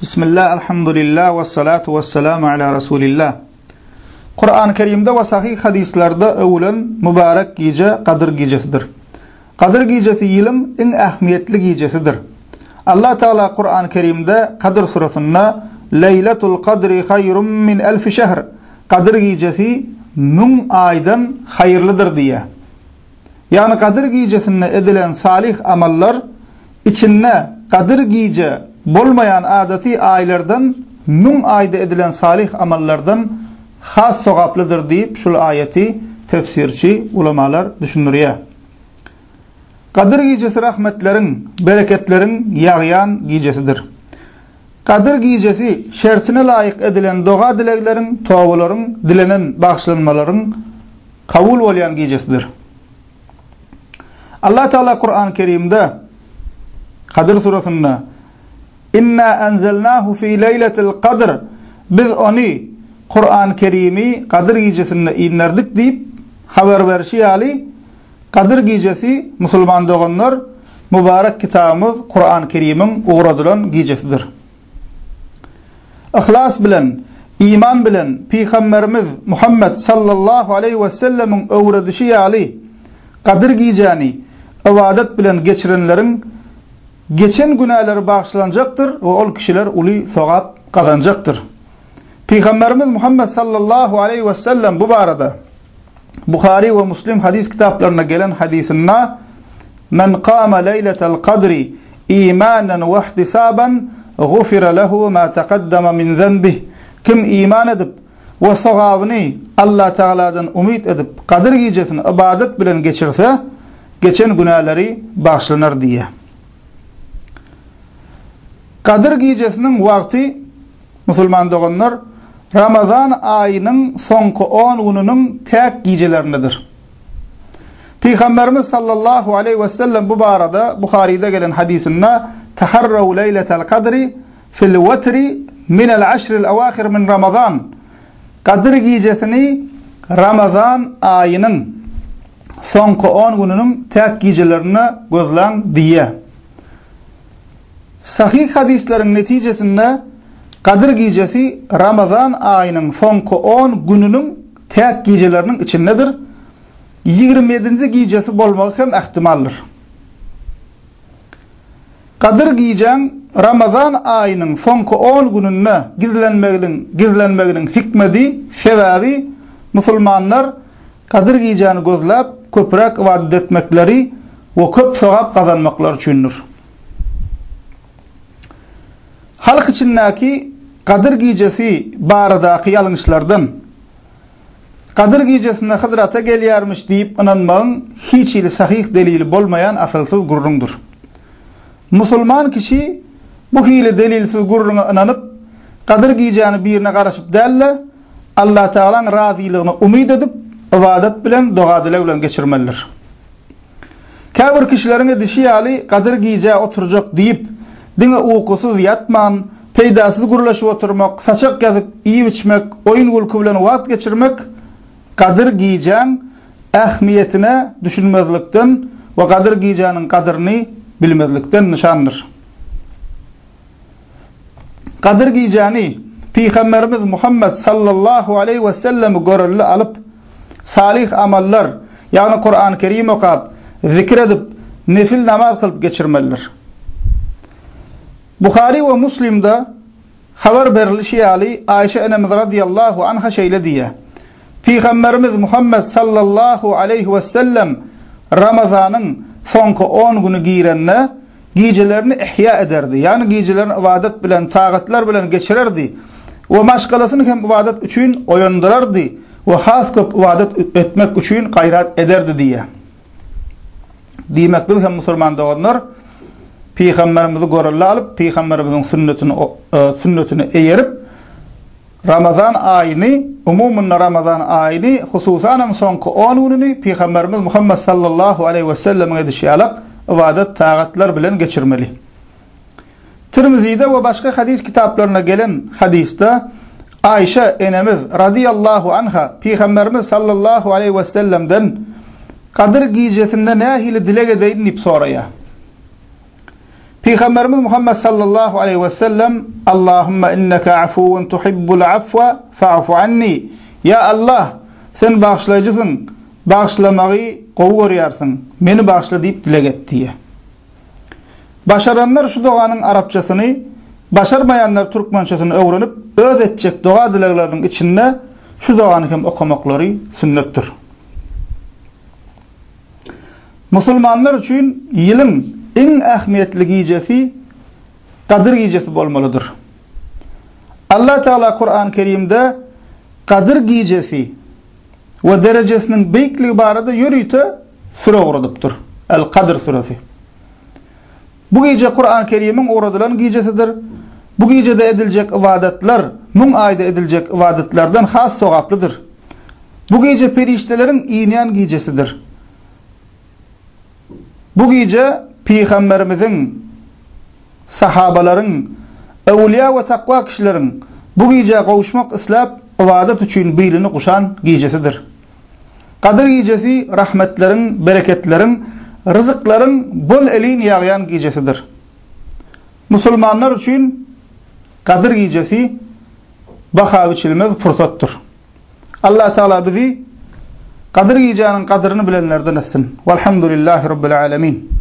Bismillah, Alhamdulillah, wessalatu wessalamu ala Rasulillah. Kur'an-ı Kerimde we sahyh hadislarda öwülen mübarek gije Gadyr gijesidir. Gadyr gijesi ýylyň iň ähmiýetli gijesidir. Allah Tagala Kur'an-ı Kerimde Kadyr surasynda Leýletul kadri haýrun min elfi şehr Gadyr gijesi müň aýdan haýyrlydyr diýýär. Ýagny Gadyr gijesinde edilen salyh amallar içinde Gadyr gije bolmaýan adaty aýlardan müň aýda edilen salyh amallardan has sogaplydyr diýip şul aýaty tefsirçi ulamalar düşündirýär. Gadyr gijesi rahmetleriň, bereketleriň ýagýan gijesidir. Gadyr gijesi şertine laýyk edilen doga-dilegleriň, tobalaryň, dilenen bagyşlanmalaryň kabul bolýan gijesidir. Allah Teala Kur'an-ı Kerimde Kadyr surasynda Inna enzelnahu fi leýletil kadr Biz ony Kur'an-ı Kerimi Gadyr gijesinde inderdik diýip habar berşi ýaly Gadyr gijesi musulman doganlar mübarek kitabymyz Kur'an-ı Kerimiň ugradylan gijesidir. Yhlas bilen, iman bilen Pygamberimiz Muhammet sallallahu aleýhi we sellemiň öwredişi ýaly Gadyr gijäni ybadat bilen geçirenleriň geçen günäleri bagyşlanjakdyr we ol kişiler uly sogap gazanjakdyr. Pygamberimiz Muhammet sallallahu aleýhi we sellem bu barada Buhary we Muslim hadys kitaplarynda gelen hadysynda Men kama leýletel kadri imanen we ihtisaban gufira lehu ma taqaddama min zenbih Kim iman edip we sogabyny Allatagaladan umyt edip Gadyr gijesini ybadat bilen geçirse, geçen günäleri bagyşlanar diýýär. Gadyr gijesiniň wagty Musulman doganlar, Ramazan aýynyň soňky on gününiň täk gijelerindedir. Pygamberimiz sallallahu aleýhi wesellem bu barada Buharyda gelen hadysynda, Taharraw leýletel kadri fil wetri minel aşril awahir min Ramazan, Gadyr gijesini Ramazan aýynyň soňky on gününiň täk gijelerinde gözläň diýýär. Sahyh hadyslaryň netijesinde Gadyr gijesi Ramazan aýynyň soňky on gününiň täk gijeleriniň içindedir, ýigrimi ýedinji gijesi bolmagy hem ähtimaldyr. Gadyr gijäň Ramazan aýynyň soňky on gününde gizlenmeginiň gizlenmeginiň hikmedi, sebäbi, musulmanlar Gadyr gijäni gözläp, köpräk ybadat etmekleri we köp sogap gazanmaklary üçindir. Halk içindäki Gadyr gijesi baradaky ýalňyşlardan, Gadyr gijesinde Hydyr ata gelýärmiş diýip ynanmagyň hiç hili sahyh delili bolmaýan asylsyz gürrüňdir. Musulman kişi bu hili delilsiz gürrüňe ynanyp, Gadyr gijäni birine garaşyp däl-de, Allatagalaň razylygyny umyt edip, ybadat bilen, doga-dileg bilen geçirmelidir. Käbir kişileriň edişi ýaly Gadyr gijä oturjak diýip, diňe ukusyz ýatman, peýdasyz gürleşip oturmak, saçak ýazyp iýip-içmek, oýun-gülki bilen wagt geçirmek Gadyr gijäň ähmiýetine düşünmezlikden we Gadyr gijäniň gadyryny bilmezlikden nyşandyr. Gadyr gijäni Pygamberimiz Muhammet sallallahu aleýhi we sellemi görelde alyp, salyh amallar, ýagny Kurany Kerim okap, zikir edip, nefil namaz kylyp geçirmelidir. Buhary we Muslimde habar berilişi ýaly, Aýşe enemiz radiyallahu anha şeýle diýýär, Pygamberimiz Muhammet sallallahu aleýhi we sellem Ramazanyň soňky on güni girende, Gijelerini ihýa ederdi, ýagny gijelerini ybadat bilen, tagatlar bilen geçirerdi we maşgalasyny hem ybadat üçin oýandyrardy we has köp ybadat etmek üçin gaýrat ederdi diýýär. Diýmek, biz hem musulman doganlar Pygamberimizi görelde alyp, Pygamberimiziň sünnetini sünnetine eýerip, Ramazan aýyny, umumynda Ramazan aýyny, hususanam soňky on gününi Pygamberimiz Muhammet sallallahu aleýhi we sellemiň edişi ýalak ybadat, tagatlar bilen geçirmeli. Tirmizide we başga hadys kitaplarynda gelen hadysda Aýşe enemiz radiyallahu anha Pygamberimiz sallallahu aleýhi we sellemden Gadyr gijesinde nähili dileg edeýin diýip soraýar. Pygamberimiz Muhammet sallallahu aleýhi we sellem Allahumma inneke afuwun tuhibbul afwa fa'fu anni. Ýa Allah, sen bagyşlaýjysyň, bagyşlamagy gowy görýärsiň, meni bagyşla diýip dileg etdi. Başaranlar şu doganyň arapçasyny, başarmaýanlar türkmençesini öwrenip, öz etjek doga-dilegleriniň içinde şu dogany hem okamaklary sünnetdir. Musulmanlar üçin ýylyň iň ähmiýetli gijesi Gadyr gijesi bolmalydyr. Allah Tagala Kur'an Kerimde Gadyr gijesi we derejesiniň beýikligi barada ýörite süre ugradypdyr. El-Kadr süresi. Bu gije Kur'an Kerimiň ugradylan gijesidir. Bu gijede ediljek ybadatlar müň aýda ediljek ybadatlardan has sogaplydyr. Bu gije perişdeleriň inýän gijesidir. Bu gije Pygamberimiziň, sahabalaryň, öwülýa we takwa kişileriň bu gijä gowuşmak isläp ybadat üçin bilini guşan gijesidir. Gadyr gijesi rahmetleriň, bereketleriň, ryzyklaryň bol-elin ýagýan gijesidir. Musulmanlar üçin Gadyr gijesi baha biçilmez pursatdyr. Allah Tagala bizi Gadyr gijäniň gadyryny bilenlerden etsin. Walhamdulillahi Rabbil Alemin.